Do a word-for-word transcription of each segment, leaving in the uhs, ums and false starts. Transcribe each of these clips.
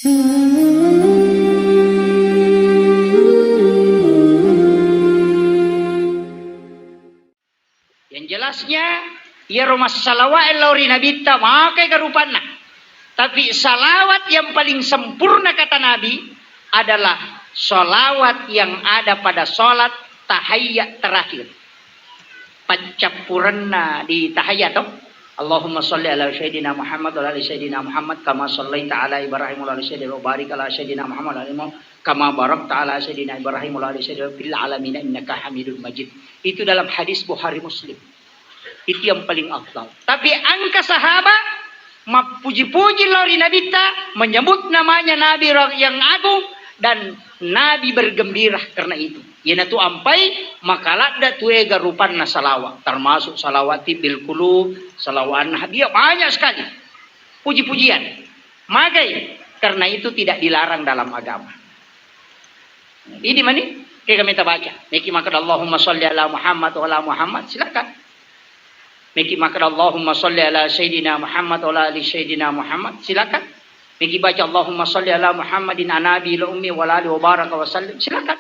Yang jelasnya, iyaro massalawae lao ri Nabitta, maega rupanna. Tapi salawat yang paling sempurna, kata Nabi, adalah salawat yang ada pada salat tahiyat terakhir. Paccappurenna di tahiyat, to? Allahumma salli ala Sayyidina Muhammad wa ala ali Sayyidina Muhammad kama sallaita ala Ibrahim wa ala ali Sayyidina wa barik ala Sayyidina Muhammad wa ala ali Muhammad kama barakta ala Sayyidina Ibrahim wa ala ali Sayyidina fil alamin innaka Hamidum Majid. Itu dalam hadis Bukhari Muslim. Itu yang paling afdal. Tapi engka sahabat mappuji-puji lao ri Nabitta, menyebut namanya Nabi yang agung, dan Nabi bergembira karena itu. Iyanatu ampai makaladda tuega rupanna salawat, termasuk salawat tibbil qulub, salawat an-nahdiyah, banyak sekali puji-pujian. Magai, karena itu tidak dilarang dalam agama. Idi mani, kega meta baca. Meki makkeda Allahumma salli ala Muhammad wa ala Muhammad, silakan. Meki makkeda Allahumma salli ala Sayyidina Muhammad wa ala ali Sayyidina Muhammad, silakan. Meki baca Allahumma salli ala Muhammadin an nabi la ummi wa ala ali wa baraka wa sallim, silakan.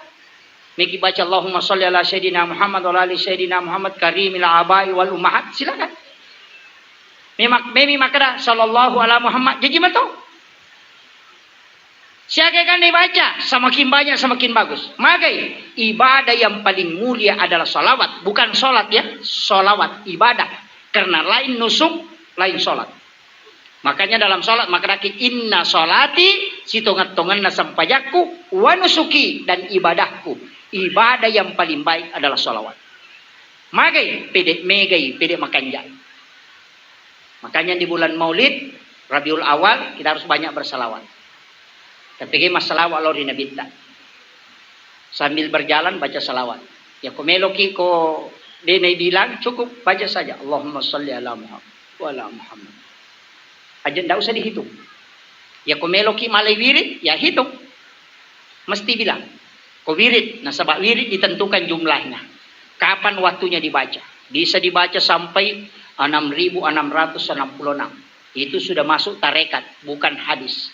Meki baca Allahumma salli ala Sayyidina Muhammad wa ala ali Sayyidina Muhammad karimil abai wal ummahat, silakan. Memak-, memi makkeda sallallahu ala Muhammad, jaji mato. Siaga kan dibaca, semakin banyak semakin bagus. Magai, ibadah yang paling mulia adalah salawat, bukan salat ya, salawat, ibadah. Karena lain nusuk, lain salat. Makanya dalam salat makkedaki, "Inna salati, sitongeng-tongenna sempajakku, wa nusuki, dan ibadahku." Ibadah yang paling baik adalah salawat. Magai, pede megai, pede makanjai. Makanya di bulan Maulid, Rabiul Awal, kita harus banyak bersalawat. Tapi ke masalawat lao ri Nabitta. Sambil berjalan baca salawat. Ya, ko meloki ko de nai bilang, cukup baca saja. Allahumma salli ala Muhammad wa ala Muhammad. Aja ndak usah dihitung. Ya, ko meloki malai wirid, ya hitung. Mesti bilang. Ko wirid, nasaba wirid ditentukan jumlahnya. Kapan waktunya dibaca? Bisa dibaca sampai enam ribu enam ratus enam puluh enam. Itu sudah masuk tarekat, bukan hadis.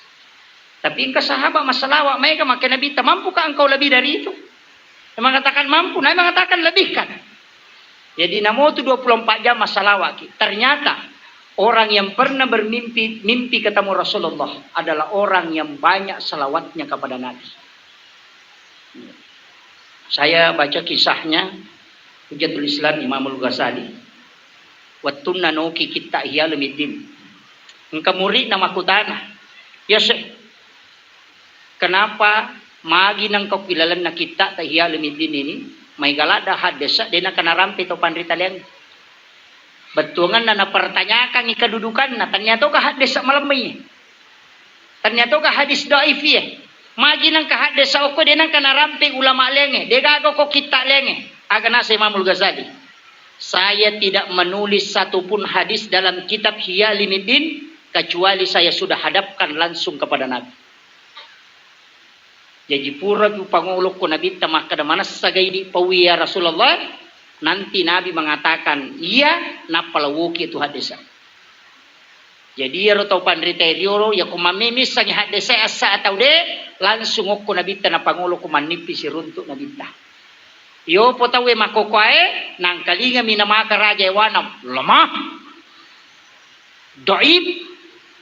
Tapi engka sahabat massalawa, maega makkeda Nabitta, "Mampukah engkau lebih dari itu?" Dia mengatakan, "Mampu." Nabi mengatakan, "Lebihkan." Jadi, namotu dua puluh empat jam massalawaki. Ternyata, orang yang pernah bermimpi, mimpi ketemu Rasulullah adalah orang yang banyak salawatnya kepada Nabi. Saya baca kisahnya Hujjatul Islam Imamul Ghazali. Wettunna noki kitta Ihya Ulumuddin. Engka muridna makkutana, "Ya Syekh, kenapa magi nengka ku ilalenna kitta ta Ihya Ulumuddin ini, maega ladda haddesa de nengka narampe tau panrita laing?" Bettuangenna napertanyakangngi kedudukanna, tania toga haddesa malemmai. Tania toga hadis dhaif iye. Magi nengka haddesa okko de nengka narampe ulama laingnge, de gaga ko kitta laingnge. Aga naseng Imamul Ghazali, "Saya tidak menulis satu pun hadis dalam kitab Ihya Ulumuddin kecuali saya sudah hadapkan langsung kepada Nabi." Jaji pura tu pangolokko Nabitta makkeda, "Manessa ga idi paui ya Rasulullah?" Nanti Nabi mengatakan, "Iya," nappa lawoki tu haddesa. Jadi, iyaro tau panrita riolo, yako mammemissangi haddesa assa atau de, langsung okko Nabitta napangolo ko mannippi siruntuk Nabitta. Yopo tauwe makkokoae, nangkalingami namaka raja ewana, lemah, dhaif.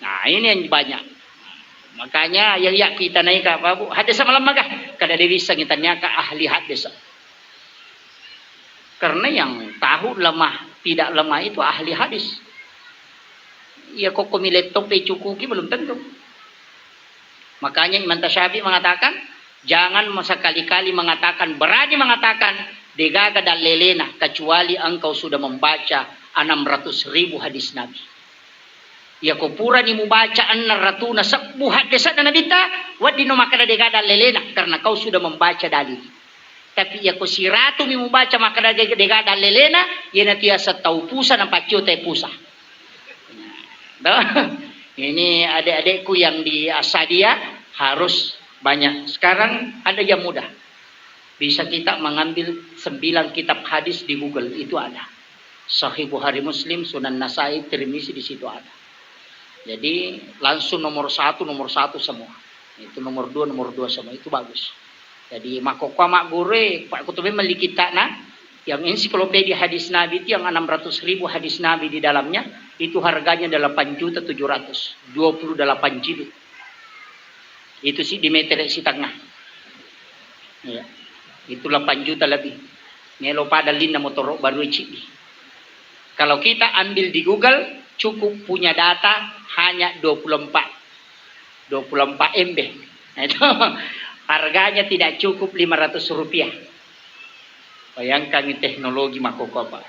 Nah, ini yang banyak. Makanya, ya, ya, kita naik apa, Bu? Haddesa malemmaga? Kada dewissangi taniaka ahli haddesa. Karena yang tahu lemah tidak lemah itu ahli hadis. Ya, kok komi laptop e cukuki belum tentu. Makanya Imam Tasyafi mengatakan, "Jangan sekali-kali mengatakan, berani mengatakan, degaga dallelena, kecuali engkau sudah membaca enam ratus ribu hadis Nabi." Yako purani mubaca enneng ratuna sebbu haddesa'na Nabitta, weddinno makkeda dega dallelena, karena kau sudah membaca dalil. Tapi yako siratumi mubaca makkeda dega dallelena, iyanatu yaseng tau pusa napaccio tae pusa. Nah, ini adik-adikku yang di Asadia harus banyak. Sekarang ada yang mudah. Bisa kita mengambil sembilan kitab hadis di Google, itu ada. Sahih Bukhari, Muslim, Sunan Nasai, Tirmizi, di situ ada. Jadi, langsung nomor satu, nomor satu semua. Itu nomor dua, nomor dua sama itu bagus. Jadi, makkokkoe magguru, eh, Pak Kutubin melli kitta'na, yang ensiklopedia hadis Nabi itu yang enam ratus ribu hadis Nabi di dalamnya, itu harganya delapan juta tujuh ratus dua puluh delapan jilid. Itu sih di meter setengah. Ya. Itu delapan juta lebih. Melo pada linna motoro baru cidi. Kalau kita ambil di Google, cukup punya data hanya dua puluh empat. dua puluh empat M B. Nah, itu harganya tidak cukup lima ratus rupiah. Bayangkan ini teknologi makkokkoe, Pak.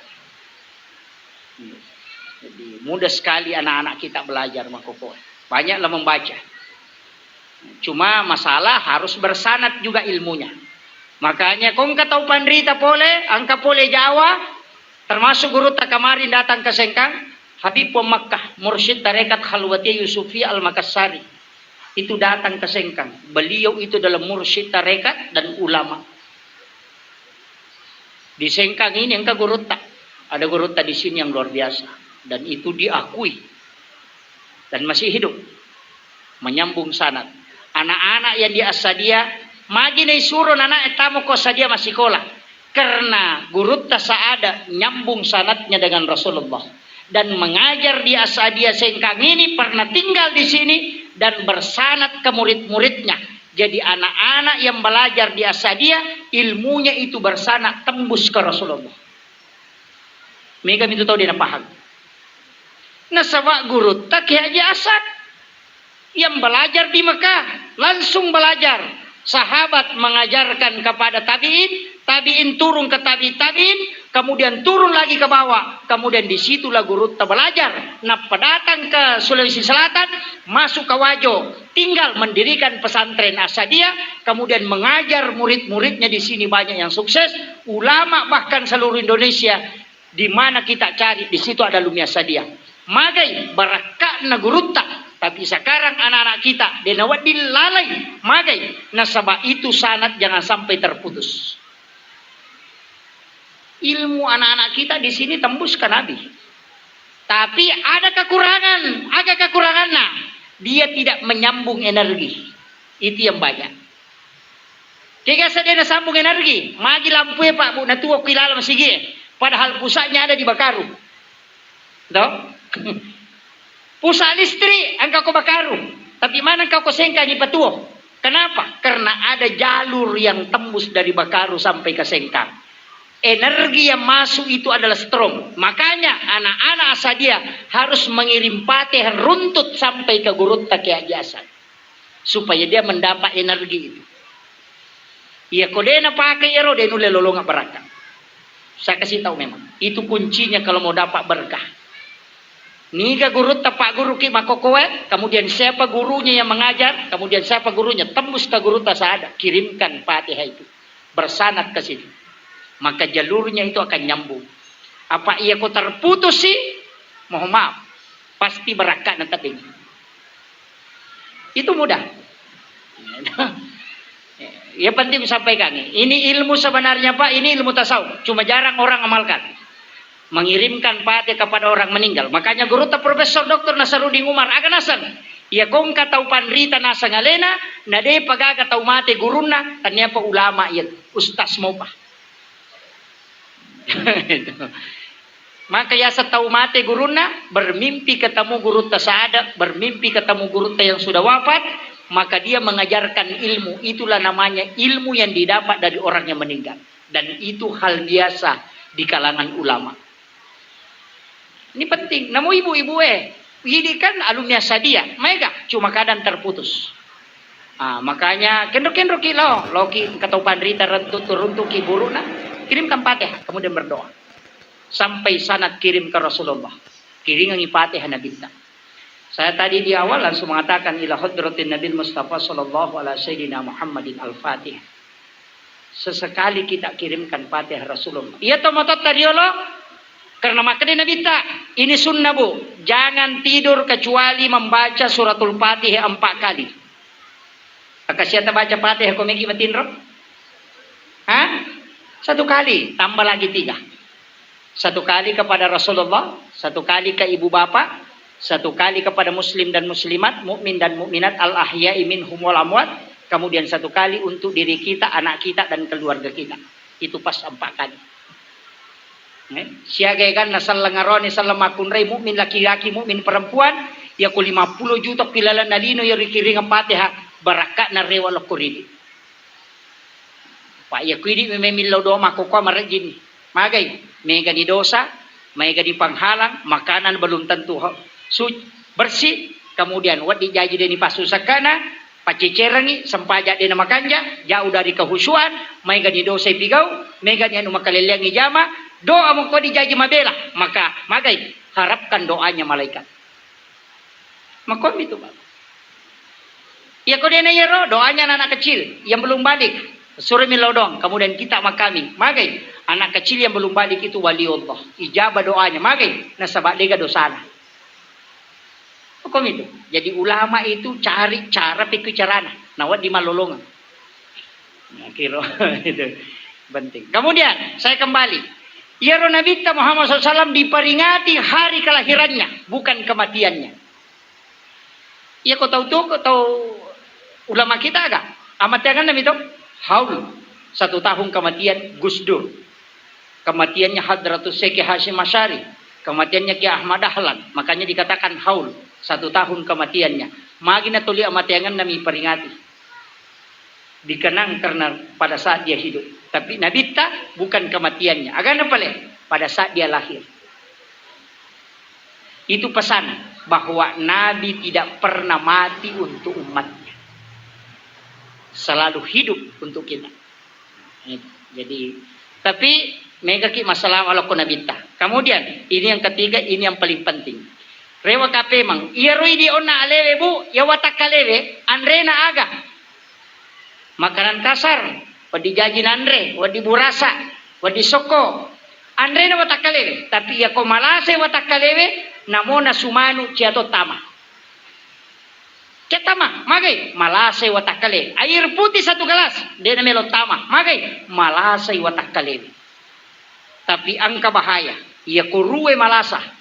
Jadi, mudah sekali anak-anak kita belajar makkokkoe. Banyaklah membaca. Cuma masalah harus bersanad juga ilmunya. Makanya, ko engka tau panrita pole, engka pole Jawa, termasuk gurutta kemarin datang ke Sengkang, Habib Makkah, mursyid tarekat Khalwatiyah Yusufiyah Al-Makassari. Itu datang ke Sengkang. Beliau itu adalah mursyid tarekat dan ulama. Di Sengkang ini engka gurutta. Ada gurutta di sini yang luar biasa. Dan itu diakui. Dan masih hidup. Menyambung sanad. Anak-anak yang di Asadia, magi naisuro nana tamo ko Asadia massikola. Karena gurutta Saada nyambung sanadnya dengan Rasulullah. Dan mengajar di Asadia Sengkang ini pernah tinggal di sini dan bersanad ke murid-muridnya. Jadi anak-anak yang belajar di Asadia, ilmunya itu bersanad tembus ke Rasulullah. Mega mitu tau de' napahang. Nasaba gurutta Kiai Haji Asad yang belajar di Mekah, langsung belajar. Sahabat mengajarkan kepada tabi'in, tabi'in turun ke tabi'in, tabi'in, kemudian turun lagi ke bawah, kemudian disitulah gurutta belajar. Nappa datang ke Sulawesi Selatan, masuk ke Wajo, tinggal mendirikan pesantren Asadia, kemudian mengajar murid-muridnya di sini banyak yang sukses, ulama bahkan seluruh Indonesia, di mana kita cari, di situ ada Alumni Asadia. Magai barakka'na gurutta, tapi sekarang anak-anak kita de' nawedding lalai, magai, nasaba itu sanad jangan sampai terputus. Ilmu anak-anak kita di sini tembus ke Nabi. Tapi ada kekurangan, ada kekurangannya. Dia tidak menyambung energi. Itu yang banyak. Kega sa de' nasambung energi, magi lampue, Pak, Bu, natuo ki laleng masigie. Padahal pusatnya ada di Bakaru. To? Pusat listrik engka ko Bakaru, tapi mana engka ko Sengkang ipatuo. Kenapa? Karena ada jalur yang tembus dari Bakaru sampai ke Sengkang. Energi yang masuk itu adalah strong. Makanya anak-anak Asadia harus mengirim Fatihah runtut sampai ke gurutta Kiai Haji Hasan. Supaya dia mendapat energi itu. Iya, ko de' napake iyaro, de' nulle lolonga barakka. Saya kasih tahu memang. Itu kuncinya kalau mau dapat berkah. Niga gurutta, Pak Guru ki makkokkoe, kemudian siapa gurunya yang mengajar, kemudian siapa gurunya, tembus ke gurutta Saada, kirimkan Fatihah itu. Bersanad ke situ. Maka jalurnya itu akan nyambung. Apa iya ko terputus sih? Mohon maaf. Pasti barakka'na tebeng. Itu mudah. Ya, penting sampaikan. Ini ilmu sebenarnya, Pak, ini ilmu tasawuf. Cuma jarang orang amalkan. Mengirimkan Fatihah kepada orang meninggal. Makanya gurutta Profesor Doktor Nasaruddin Umar, aga naseng? Iya, ko engka tau panrita naseng alena, na de'pa gaga tau mate gurunna, taniapa ulama iya, ustaz mopa. Maka yaseng tau mate gurunna, bermimpi ketemu gurutta Saada, bermimpi ketemu gurutta yang sudah wafat, maka dia mengajarkan ilmu. Itulah namanya ilmu yang didapat dari orang yang meninggal. Dan itu hal biasa di kalangan ulama. Ini penting. Namu ibu-ibu, eh, ini kan alumni Asadia, maega, cuma kadang terputus. Ah, makanya kenro-kenro ki lo, loki engka tau panrita rentu turuntu ki buruna, kirimkan Fatihah, kemudian berdoa. Sampai sanad kirim ke Rasulullah. Kiringangi Fatihah Nabitta. Saya tadi di awal langsung mengatakan ila hadratin Nabi Mustafa sallallahu ala sayyidina Muhammadin al-Fatihah. Sesekali kita kirimkan Fatihah Rasulullah. Iya to matotta riolo, karena makkeda Nabitta, ini sunnah, Bu, jangan tidur kecuali membaca suratul Fatihah empat kali. Maka siapa baca Fatihah ko megi matinro? Hah? Satu kali, tambah lagi tiga. Satu kali kepada Rasulullah, satu kali ke ibu bapak, Satu kali kepada muslim dan muslimat, mukmin dan mukminat, al-ahya'i minhum wal amwat, kemudian satu kali untuk diri kita, anak kita, dan keluarga kita. Itu pas empat kali. Eh, siaga eganna selleng arone, selleng makkunrai, mukmin laki-laki, mukmin perempuan, yako lima puluh juta pilalenna lino, ya rikiringeng Fatihah, barakka'na rewa lokko ridi. Pa iya ku idi memeng millau doa makkokkoe marejjinni. Magai, megani dosa, megani penghalang, makanan belum tentu ho-, su-, bersih, kemudian wedding jaji deni passusakkana, paccecerengi, sempaja dena makanja, jauh dari kehusuan, megani dosa ipigau, megani anu makalelleangi jama, doa mengko dijaji mabela, maka magai, harapkan doanya malaikat. Makomi tu, Pak. Iya ko dena iyaro doanya anak kecil yang belum balik, suro millau doang, kemudian kita makami. Magai, anak kecil yang belum balik itu wali Allah. Ijabah doanya, magai, nasaba dega dosana. Makomi tu. Jadi ulama itu cari cara pikir carana. Nah, wedding malolongeng. Nah, kiro itu penting. Kemudian saya kembali. Iyaro Nabitta Muhammad sallallahu alaihi wasallam diperingati hari kelahirannya, bukan kematiannya. Iya ko tau tu, ko tau ulama kita aga? Amateangan nami to? Haul. Satu tahun kematian Gus Dur. Kematiannya Hadratus Syekh Hasyim Asy'ari. Kematiannya Kiai Ahmad Dahlan. Makanya dikatakan haul. Satu tahun kematiannya. Magi na tuli amateangan nami peringati. Dikenang karena pada saat dia hidup. Tapi Nabitta bukan kematiannya. Agana pale? Pada saat dia lahir. Itu pesan bahwa Nabi tidak pernah mati untuk umatnya. Selalu hidup untuk kita. Jadi, tapi megaki masalah walokko Nabitta. Kemudian, ini yang ketiga, ini yang paling penting. Rewa kapemang, iyaro idi onna alewe, Bu, ya watakkalewe, anrena aga? Makanan kasar, wedding jaji nanre, wedding burasa, wedding sokko. Anrena watakkalewe, tapi iyako malasai watakkalewe, namona sumanu ciato tama. Ciattama, magai, malasai watakkale. Air putih satu gelas, dena melo tama, magai, malasai watakkalewe. Tapi engka bahaya, iyako rue malasa.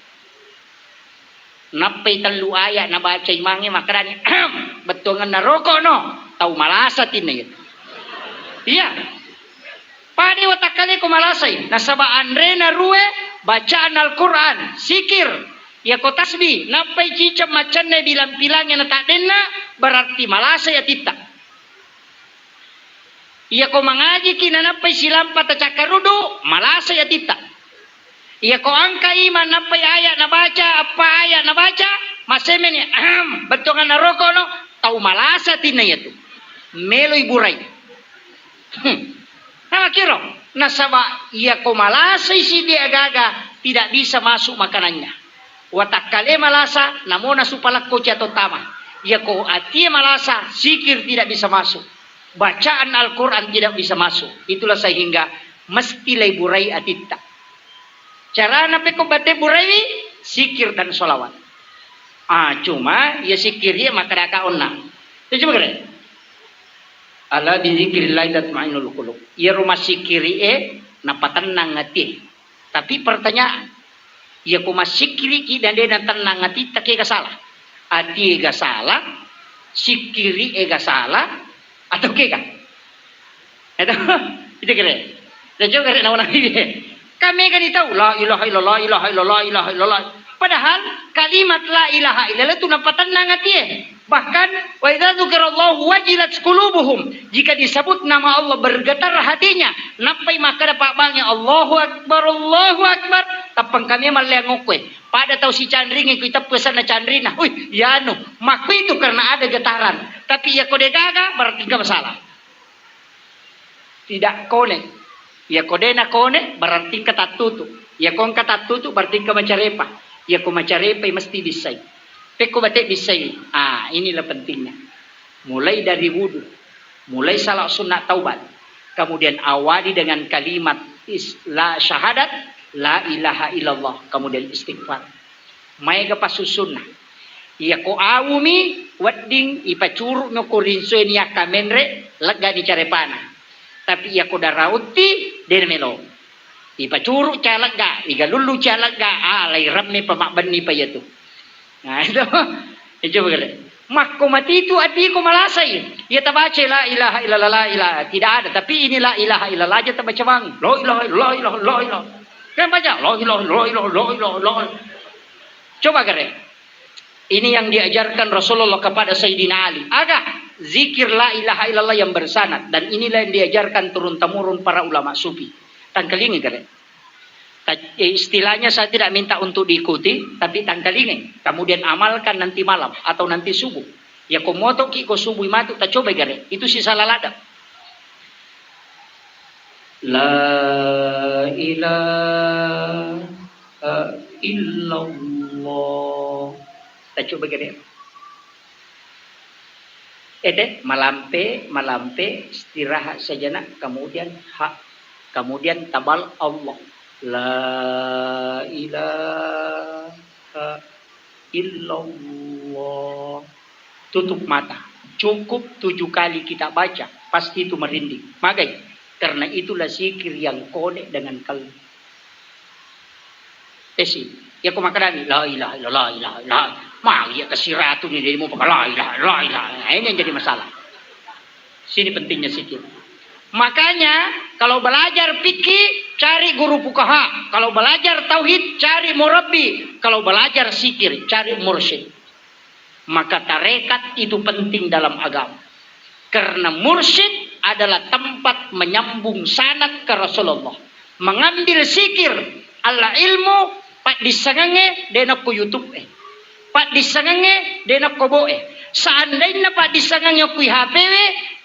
Nappai tellu ayat nabaca imangnge makkedani, "Bettuangenna rokok no, tau malasa tinna iyatu." Iya. Pada watakkaleko malasai, nasaba anrena rue bacaan Al-Quran, sikir, iyako tasbih, nappai ciceng macenne bilang-pilangnge nataddenna, berarti malasai atitta. Iyako mangajiki nanappai silampa tacakkaruddu, malasai atitta. Iyako angka iman nappai aya nabaca, eppa aya nabaca, masemeni, ahem, bettuanganna rokono, tau malasa tinna iyatu. Meloi burai. Hmm. Namakiro, nasaba iyako malasai siddi agaga, tidak bisa masuk makanannya. Watakkale malasa, namona supalakko ciato tama. Iyako atie malasa, sikir tidak bisa masuk. Bacaan Al-Quran tidak bisa masuk. Itulah sehingga mesti laiburai atitta. Carana pekko bate buraiwi, sikir dan sholawat. Ah, cuma ya sikir ya makkadaka onna. Ya coba kere. Ala bizikrillahi tatmainnul qulub. Iyaro massikkiri'e napatennang atie. Tapi pertanyaan, iyako massikkiriki dan de natennang atitta, kega salah? Atie ga salah, sikkiri'e ga salah, atau kega? Itu, itu kere. Dan coba kere nawana ini. Kan mega ni tau, la ilaha illallah, ilaha illallah, ilaha illallah. Padahal kalimat la ilaha illallah itu napatennang atie. Bahkan, wa idza dzukirallahu wajilat qulubuhum. Jika disebut nama Allah bergetar hatinya. Nappai makkada pabbangnge, Allahu Akbar, Allahu Akbar. Tappang kami malleang okkoe. Pada tau sicanringi kui teppu sanna canrina. Wih, yanu. Makku itu karena ada getaran. Tapi iyako degaga berarti engka masalah. Tidak kone. Iyako de nakone, berarti engka tattutu. Iyako engka tattutu, berarti engka macarepa. Iyako macarepai, mesti bissai. Pekko bate bissai. Ah, inilah pentingnya. Mulai dari wudu, mulai salat sunat taubat, kemudian awali dengan kalimat is-, la syahadat, la ilaha illallah, kemudian istighfar. Maega passussunna. Iyako awumi wedding ipacuru'mi ko rinsoe ni akka menre, leggani carepana. Tapi iyako dara utti, de namelo. Ipacuru calegga, igalullu calegga, ah, lairemme pa mabbenni pa iyatu. Nah, itu. Eh, coba kalian. Makko matitu atiku malasai. Iya tabaca la ilaha illallah, la ilaha. Tidak ada. Tapi ini la ilaha illallah aja tabaca bang. La ilaha illallah, la ilaha, la ilaha. Kan baca la ilaha, la ilaha, la ilaha, la ilaha. Coba kalian. Ini yang diajarkan Rasulullah kepada Sayyidina Ali. Aga zikir la ilaha illallah yang bersanad. Dan inilah yang diajarkan turun-temurun para ulama sufi. Tangkalingi kalian. Ta-, eh, istilahnya saya tidak minta untuk diikuti, tapi tangkalingi. Kemudian amalkan nanti malam atau nanti subuh. Ya, ko motoki ko subuh matu, ta coba gare. Itu sisala ladde. La ilaha illallah. Ta coba gare. Ede, malampe, malampe, istirahat sejenak, kemudian ha, kemudian tabal Allah. La ilaha illallah. Tutup mata. Cukup tujuh kali kita baca, pasti itu merinding. Magai? Karena itulah zikir yang connect dengan kalbu. Tesi. Ya, ko makkedani, "La ilaha illallah, la ilaha illallah." Ma, iya kasiratu ni, demo paka la ilaha, la ilaha. Nah, ini yang jadi masalah. Sini pentingnya zikir. Makanya, kalau belajar fikih, cari guru fukaha. Kalau belajar tauhid, cari murabbi. Kalau belajar zikir, cari mursyid. Maka tarekat itu penting dalam agama. Karena mursyid adalah tempat menyambung sanad ke Rasulullah. Mengambil zikir, al ilmu, paddissengengnge, de nakko YouTube e. Paddissengengnge, de nakko bo e. Seandainna paddissengengnge okko H P W,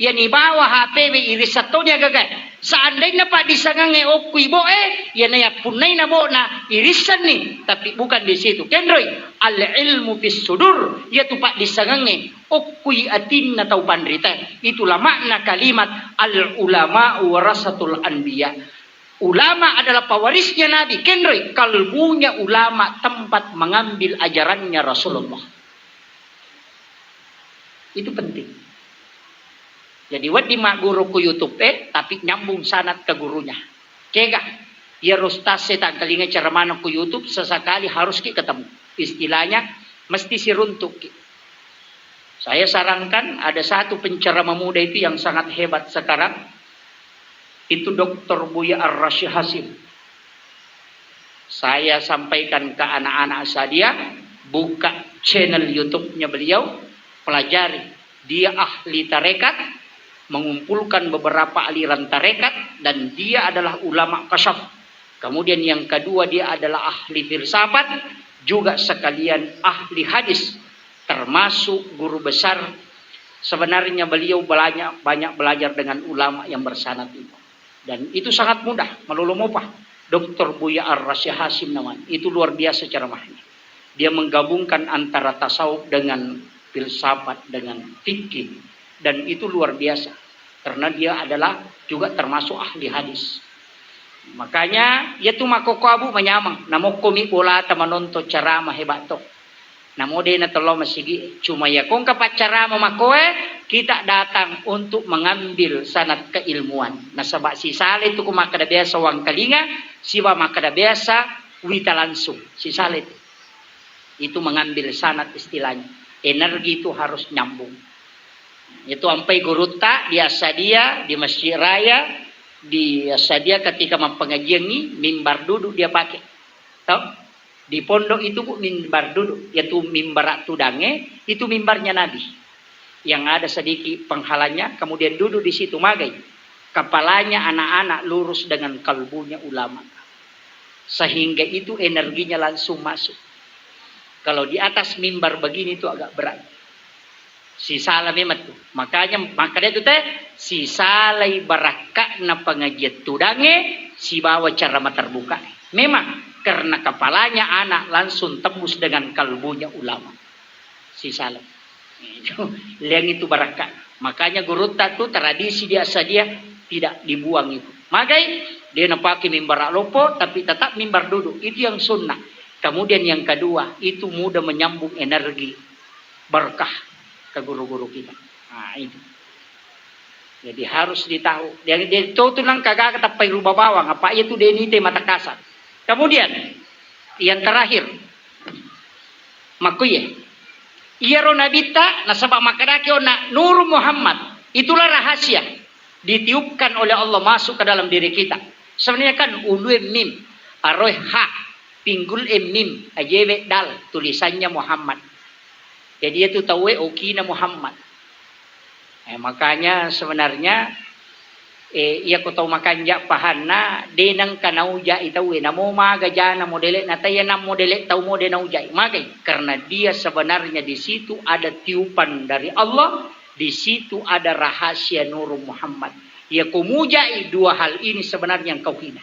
ya nibawa H P W irisseng toni agaga. Seandainna paddissengengnge okko i bo e, ya nayappunnai na bo na irissenni. Tapi bukan di situ. Kenroi, al ilmu fis sudur, yaitu paddissengengnge okkui atinna tau panrita. Itulah makna kalimat al ulama warasatul anbiya. Ulama adalah pewarisnya Nabi. Kenroi, kalbunya ulama tempat mengambil ajarannya Rasulullah. Itu penting. Jadi, wedding magguru ku YouTube e, tapi nyambung sanad ke gurunya. Kega? Iya, ustaz, saya tangkalinga ceramahna ku YouTube, sesekali harus ki ketemu. Istilahnya, mesti siruntuk ki. Saya sarankan ada satu penceramah muda itu yang sangat hebat sekarang, itu doktor Buya Ar-Rasyid Hasim. Saya sampaikan ke anak-anak saya, buka channel YouTube-nya beliau, pelajari. Dia ahli tarekat, mengumpulkan beberapa aliran tarekat, dan dia adalah ulama kasyaf. Kemudian yang kedua, dia adalah ahli filsafat, juga sekalian ahli hadis, termasuk guru besar. Sebenarnya beliau banyak, banyak belajar dengan ulama yang bersanad itu. Dan itu sangat mudah, malolo mopa. doktor Buya Ar-Rasyid Hasim namanya. Itu luar biasa ceramahnya. Dia menggabungkan antara tasawuf dengan filsafat, dengan fikih. Dan itu luar biasa. Karena dia adalah juga termasuk ahli hadis. Makanya, iya tu makkokko abu manyameng. Namokko mi bolata menonton ceramah hebat to. Namo de' natello masigi, cuma iya ko engka paccarama makkoe, kita datang untuk mengambil sanad keilmuan. Nasaba sisala itu ko makkeda biasa wangkalinga, siba makkeda biasa wita langsung. Sisala itu. Itu mengambil sanad istilahnya. Energi itu harus nyambung. Itu ampai gurutta di Assadia, di Masjid Raya, di Assadia ketika mappengajiangi, mimbar duduk dia pakai. Tau? Di pondok itu, Bu, mimbar duduk, yaitu mimbar tudange, itu mimbarnya Nabi. Yang ada sedikit penghalangnya, kemudian duduk di situ, magai. Kepalanya anak-anak lurus dengan kalbunya ulama. Sehingga itu energinya langsung masuk. Kalau di atas mimbar begini itu agak berat. Sisala memang tu. Makanya, makanya tu teh, sisalai barakka'na pengajian tudange, sibawa cara materbuka. Memang, karena kepalanya anak langsung tembus dengan kalbunya ulama. Sisala. Itu, liang itu barakka. Makanya gurutta tu tradisi biasa dia tidak dibuang itu. Magai, dia napake mimbar loppo, tapi tetap mimbar duduk. Itu yang sunnah. Kemudian yang kedua, itu mudah menyambung energi berkah ke guru-guru kita. Nah, itu. Jadi harus ditahu. Jadi dia tahu tu nang kagak tappai ruba bawang, apa iya tu denite mata kasar. Kemudian yang terakhir, Makkuye. Iyaro nabitta nasaba makkadaki onna Nurun Muhammad. Itulah rahasia ditiupkan oleh Allah masuk ke dalam diri kita. Sebenarnya kan ulue mim, aroe ha, pinggul e mim, ajewe dal, tulisannya Muhammad. Jadi itu tauwe okina Muhammad. Eh, makanya sebenarnya, eh, iya ko tau makanja pahanna, de nengka nauja'i tauwe, namo maga jana modele'na, taiya nang modele tau mo de nauja'i. Magai? Karena dia sebenarnya di situ ada tiupan dari Allah, di situ ada rahasia Nurun Muhammad. Iya ko muja'i dua hal ini sebenarnya engkau hina.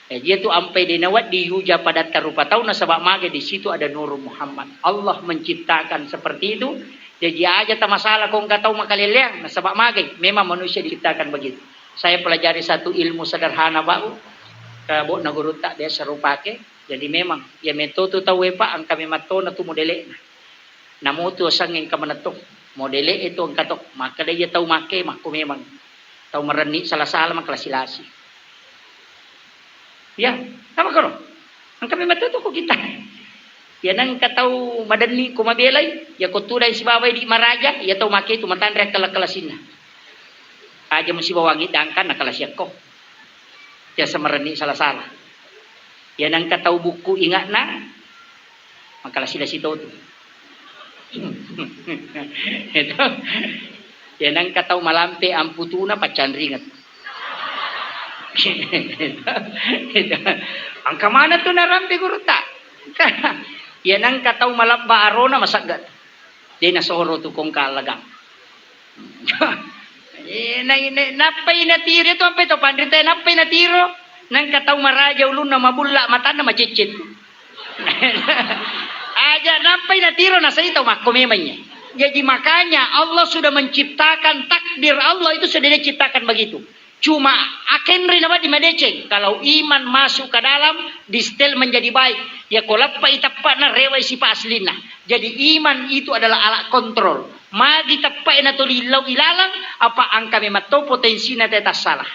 Eh, iya tu ampai de nawedding yuja padatta rupa tau nasaba magai di situ ada Nurun Muhammad. Allah menciptakan seperti itu. Jaji aja ta masalah ko engka tau makaleleang nasaba magai. Memang manusia diciptakan begitu. Saya pelajari satu ilmu sederhana bau ke bokna gurutta biasa rupake. Jadi memang iya metto tu tau e pa engka memang tona tu modele'na. Namo tu asengnge engka manetto. Modele'e tu engka to. Makkeda iya tau makke makko memang. Tau marenni sala-sala makkalasi-lasi. Ya, sama karo. Engka memang to ko kita. Ya nengka tau madenni ko mabelai, ya ko tudai sibawa idi maraja, ya tau makke tu matanre kala-kalasinna. Aja musibawangi dangkan nakalasiakko. Biasa marenni sala-sala. Ya nengka tau bukku inga'na, makalasi-lasi to tu. Itu. Ya nengka tau malampe amputuna paccanringeng. Itu. Engka mana tu narampe gurutta? Ya nengka tau malabba arona masagga. De nasoro tu kongka allagang. Eh, na-, na-, nappai natiro tu ampai to panrita, nappai natiro. Nengka tau maraja ulunna, mabulla matanna, maceccet. Aja nappai natiro nasai tau makko memangnya. Jadi makanya Allah sudah menciptakan, takdir Allah itu sudah diciptakan begitu. Cuma akenri nawedding madeceng. Kalau iman masuk ke dalam, distel menjadi baik. Ya ko leppai teppa'na, rewai sifat aslinna. Jadi iman itu adalah alat kontrol. Magi teppae natoli lau ilalang, apa angka memang to potensinya teta salah.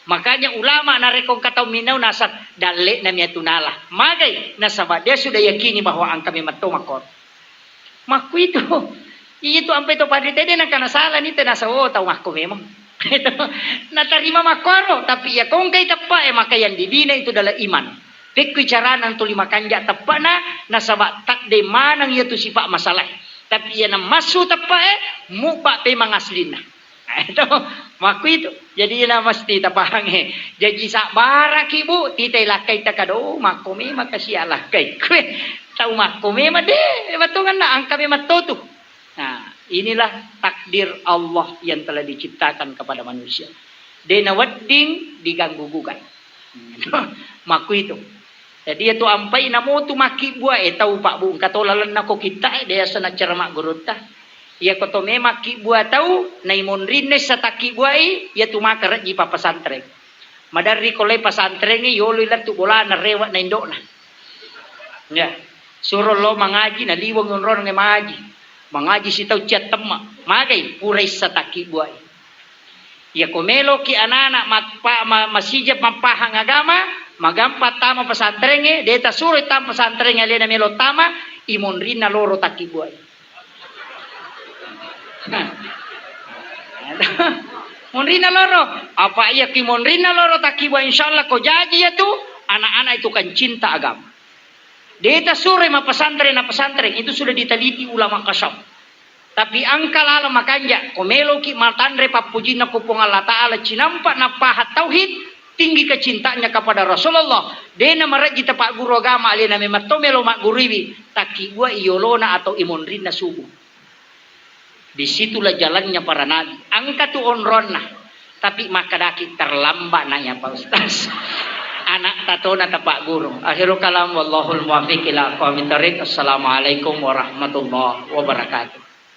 Makanya ulama narekko engka tau minau nasab, dalle'na miatu nala. Magai? Nasaba dia sudah yakini bahwa angka memang to makkoro. Makkuitu. Itu ampai to panrita de nengka nasala ni, tena sawo tau makko memang. Natarima makkoro, tapi iya kongkai teppae, maka yang dibina itu adalah iman. Pekkui carana tuli makanja teppana, nasaba takde maneng iya tu sifat masalah. Tapi iya namassu teppae, mubba pemang aslinna. Nah, itu makkuitu. Jadi na mesti tapahangngi. Jaji sabbaraki, Bu, titai lakkai takado, makko memang kasi alakkai. Kue tau makko memang de, batonganna angka memang totu. Nah, inilah takdir Allah yang telah diciptakan kepada manusia. De nawedding diganggu gugat. Makkuitu. Jadi, iya tu ampai namo tu makkibbuae tau, Pak, Bu, engka to lalenna ko kitta'e, biasa naccara maggurutta. Iya ko to me makkibbuae tau, naimonrinna issa takkibbuai, iya tu maka rejji pappasantreng. Maderri ko lai pasantrengnge, yoloi lettu bolana, rewe'na indo'na. Ya. Suro lo mangaji, naliweng onrong mangaji. Mangaji sitau ciattemme. Magai, pura issa takkibbuai. Iya ko meloki anana mappa-, ma-, masija mappahang agama, magampa tama pesantrengnge, de tasuroi tama pesantrengnge alena melo tama, imonrinna loro takkibbuai. Monrinna loro, apa iya ki monrinna loro takkibbuai, insyaallah ko jaji iya tu, anak-anak itu kan cinta agama. De tasuroi mappesantren na pesantren, itu sudah diteliti ulama kasyaf. Tapi engka laleng makanja, ko meloki matanre pappujinna ko Puang Allah Ta'ala, cinampa napahang tauhid, tinggi kecintanya kepada Rasulullah, de namarejji tapagguru agama, alena memang to melo magguruiwi, takkibbuai yolona atau imonrinna subuh. Disitulah jalannya para nabi. Engka tu onronna. Tapi makkedaki terlambat nanya Pak Ustaz. Anak tatona tapagguru. Akhirul kalam, wallahul muwaffiq ila aqwamit thariq. Assalamualaikum warahmatullahi wabarakatuh.